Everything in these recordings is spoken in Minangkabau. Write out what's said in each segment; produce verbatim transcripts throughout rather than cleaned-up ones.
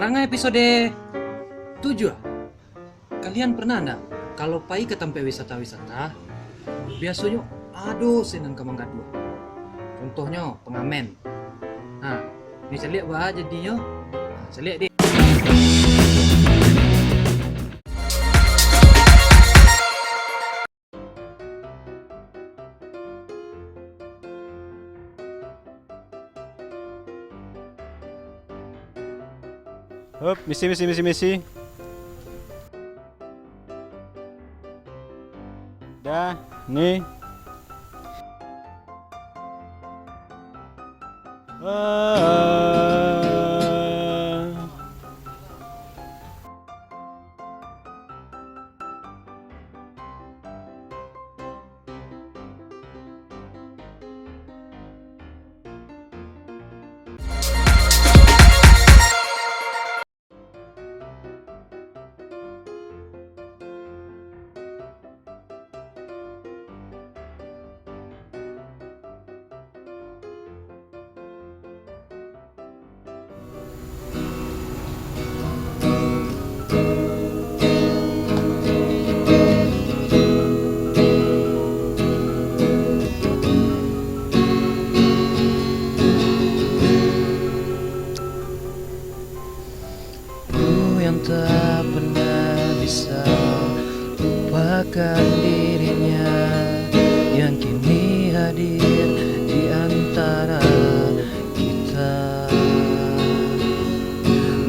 Tangah episode tujuh. Kalian pernah ndak, kalau pai ka tampek wisata-wisata, biasonyo ado se nan ka manggaduah? Contohnyo, pangamen. Nah, ni caliak baa jadinyo. Nah, caliak deh. Hup, misi, misi, misi, misi. Dah, ni. Ah. Ku yang tak pernah bisa lupakan dirinya, yang kini hadir di antara kita.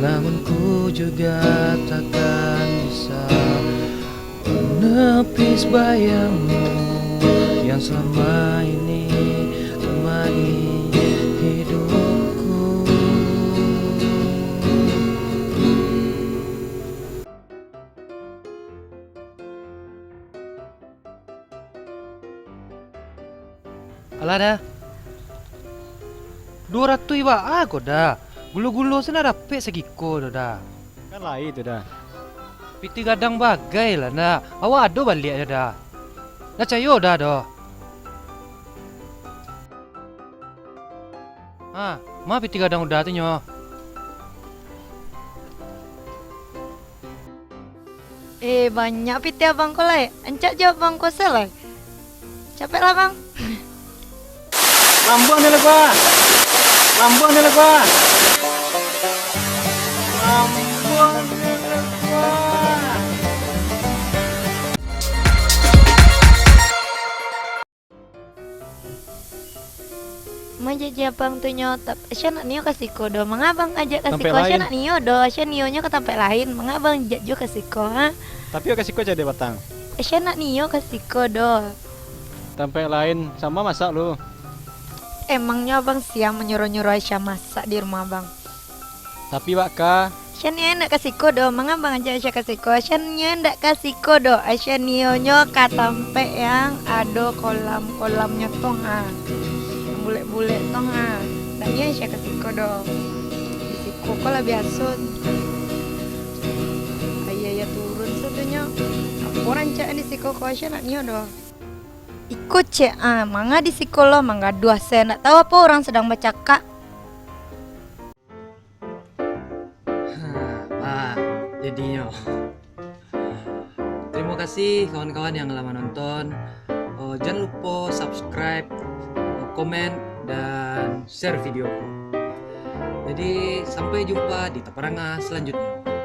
Namun ku juga takkan bisa menepis bayangmu yang selama ini temani hidupku. Alah dah. Duo ratuih baa ko dah. Gulo-gulo se ndak dapek sagiko doh dah. Kan lai tu dah. Pitih gadang bagai lah ndak. Awak ado baliak yo dah. Ndak cayo dah doh. Ha, ma pitih gadang uda tu nyo. Eh, banyak pitih abang ko lai. Ancak jo abang ko se lai. Capeklah, Bang. Lambuang ni lah, Bang. Lambuang ni lah, Bang. Lambuang ni lah, Bang. Ma janji abang tu nyo, tap-, Asya nak nio ka siko doh. Manga abang ajak ka siko, Asya nak nio doh. Asya nionyo ka tampek lain. Manga abang ajak juo ka siko, ha? Tapi ka siko cari batang. Asya nak nio ka siko doh. Tampek lain, samo masak lu. Emangnyo abang siang manyuruah-nyuruah Asya masak di rumah abang? Tapi baka. Asya nio ndak ka siko doh, manga abang ajak Asya ka siko? Asya nio ndak ka siko doh, Asya nionyo ka tampek yang ado kolam-kolamnyo tong ha. Yang bulek-bulek tong ha. Ndak nio Asya ka siko doh. Di siko ko lah biaso. Aia-aia turun sajo nyo. Apo rancak di siko ko, Asya ndak nio doh. Iko cek ah, manga di siko lo manggaduah se, ndak tahu apo urang sadang bacakak. Ha, bah, jadinyo. Terima kasih kawan-kawan yang lah menonton. Oh, jangan lupa subscribe, oh, komen, dan share video ko. Jadi, sampai jumpa di Taparangah selanjutnya.